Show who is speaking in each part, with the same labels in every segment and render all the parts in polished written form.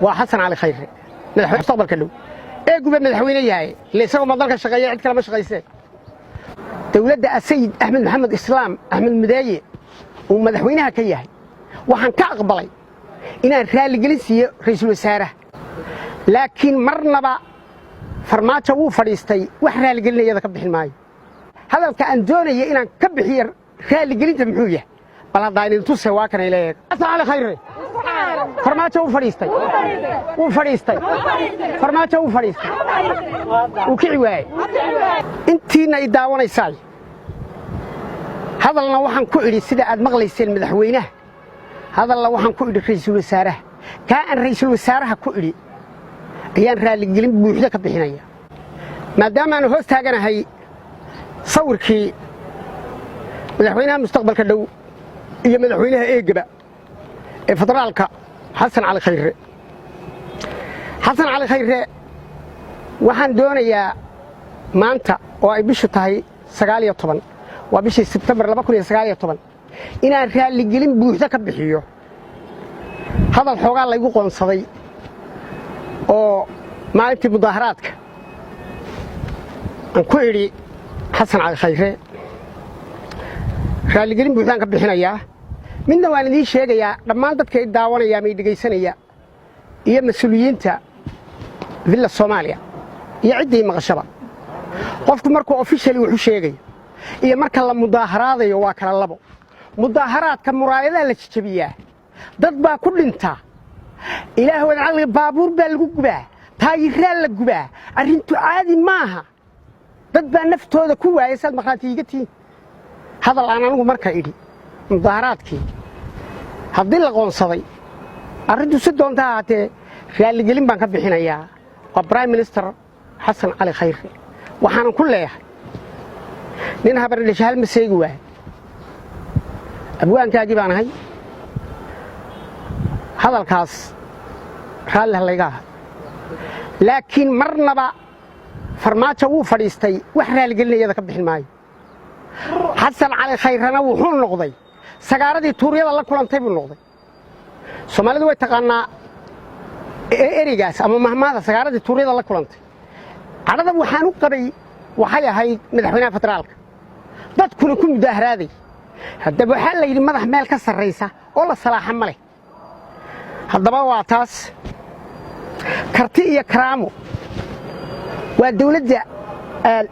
Speaker 1: Waa Xasan Cali Khayre, madaxweyne mustaqbalka dhow eeguba madaxweyne yahay, ila isagoo ma dalka shaqeeya, cid kale ma shaqaysee. Dowladda Asayid Axmed Maxamed Islaam Axmed Mudeeye uu madaxweynaha ka yahay, waxaan ka aqbalay inaan raalligelin siiyo ra'iisul wasaaraha, laakiin marnaba Farmaajo wuu fadhiistay, wax raaligelinayada ka bixin maayo. Hadalka aan doonaya inaan ka bixiyo raaligelinta muxuu yahay? Bal haddaa idin tuse, waa kanay leeyahay Xasan Cali Khayre. Farmaajo wuu fadhiistay, wuu fadhiistay. Farmaajo wuu fadhiistay, wuu kici waayey. Intiina i daawanaysaay, hadalna waxaan ku idhi sida aad maqlayseen madaxweynaha, hadalna waxaan ku idhi ra'iisul wasaaraha. Kaa aan ra'iisul wasaaraha ku idhi ayaan raalligelin buuxda ka bixinaya, maadaama aanu hoos taaganahay sawirkii madaxweynaha mustaqbalka dhow iyo madaxweynaha eegaba ee federaalka, Xasan Cali Khayre. Xasan Cali Khayre, waxaan doonayaa maanta oo ay bishu tahay 19, waa bishii Sebtembar 2019, inaan raalligelin buuxda ka bixiyo hadal xoogaa laygu qoonsaday oo maalintii mudaaharaadka aan ku idhi Xasan Cali Khayre. Raalligelin buuxdaan ka bixinayaa. Midna waan idiin sheegayaa, dhammaan dadka i daawanaya ama i dhegaysanaya iyo mas-uuliyiinta Villa Soomaaliya iyo ciddii maqashaba, qofku markuu officially wuxu sheegayo iyo marka la mudaaharaadayo waa kala labo. Mudaaharaadka muraayadaha la jejebiyaa, dad baa ku dhintaa, ilaah wada caqliga, baabuur baa lagu gubaa, taayiraa la gubaa. Arrintu caadi maaha, dad baa naftooda ku waayay, saad markhaati iiga tihiin. Hadal aan anigu marka idhi mudaaharaadkii, haddii la qoonsaday, arrintu si doonta ahaatee, raalligelin baan ka bixinayaa. Waa Prime Minister Xasan Cali Khayre. Waxaanan ku leeyahay, nin habardhasha hal ma seegi waay, abwaankaagii baan ahay. Hadalkaas raalli ha layga aha, laakiin marnaba Farmaajo wuu fadhiistay, wax raaligelinayada ka bixin maayo. Xasan Cali Khayrena wuxuu noqday sagaaradii tuuryada la kulantay buu noqday. Soomaalidu way taqaanaa ereygaas ama mahmaada, sagaaradii tuuryada la kulantay. Cadhada waxaan u qabay waxay ahayd madaxweynaha federaalka, dadkuna ku mudaaharaaday. Haddaba waxaa la yidhi, madax meel ka sarraysa oo la salaaxa ma leh. Haddaba waa taas. Karti iyo Karaamo waa dawladda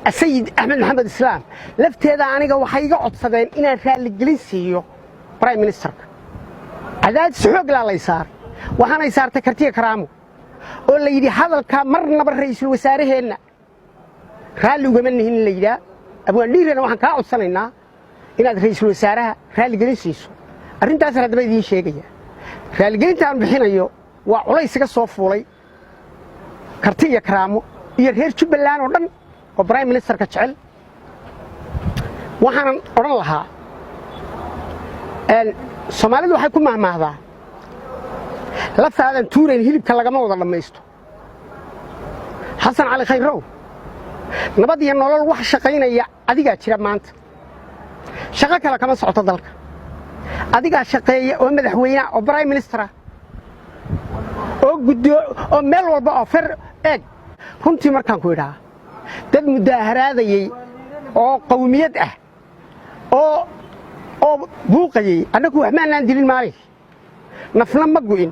Speaker 1: Asayid Axmed Maxamed Islaam lafteeda. Aniga waxay iga codsadeen inaan raalligelin siiyo prime ministerka. Cadaadis xooglaa lay saaray, waxaanay saartay Kartiya Karaamo oo la yidhi hadalkaa marnaba ra'iisul wasaaraheenna raalli ugama nihin in la yidhaa. Abwaandhiirana waxaan kaa codsanaynaa inaad ra'iisul wasaaraha raalligelin siiso. Arrintaasaan haddaba idiin sheegaya. Raalligelinta aan bixinayo waa culays iga soo fuulay Karti iyo Karaamo iyo reer Jubbaland oo dhan oo prime ministerka jecel. Waxaanan odhan lahaa, Soomaalidu waxay ku mahmaahdaa, lafaadan tuurayn hilibka lagama wada dhammaysto. Xasan Cali Khayrow, nabad iyo nolol wax shaqaynaya adigaa jira maanta, shaqo kale kama socoto dalka. Adigaa shaqeeya oo madaxweynea oo prime ministera oo guddo oo meel walba oo fer eeg. Runtii markaan ku idhaa, dad mudaaharaadayey oo qawmiyad ah oo buuqayey, annagu wax maanaan dilin, maalinkii nafna ma gu'in.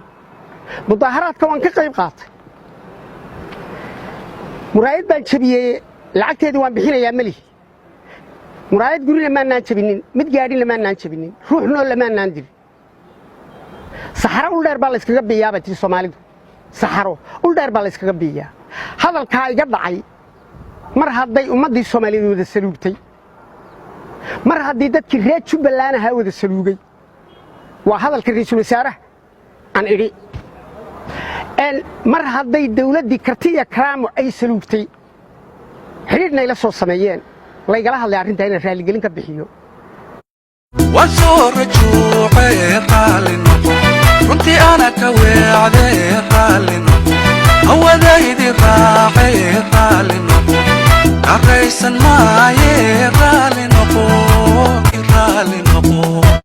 Speaker 1: Mudaaharaadka waan ka qayb qaatay. Muraayad baan jabiyey, lacagteedii waan bixinayaa melihi. Muraayad gurina maanaan jabinin, mid gaadhina maanaan jabinin, ruux nool lamaanaan dilin. Saxaro uldheer baa layskaga biiyaa bay tiri Soomaalidu, saxaro uldheer baa layskaga biiyaa. Hadalkaa iga dhacay, mar hadday ummaddii Soomaaliyeed wada saluugtay, mar haddii dadkii reer Jubbaland ahaa wada saluugay, waa hadalka ra'iisul wasaaraha aan idhi, mar hadday dawladdii Karti iyo Karaamo ay saluugtay, xidhiidhna ila soo sameeyeen, laygala hadlay arrintaa inaan raalligelin ka bixiyo.
Speaker 2: Waan soo rajuucee, raalli noqo. Runtii ana ka weecdee, raalli noqo. Hawadaydi raacee, raalli noqo. Karaysan maaye.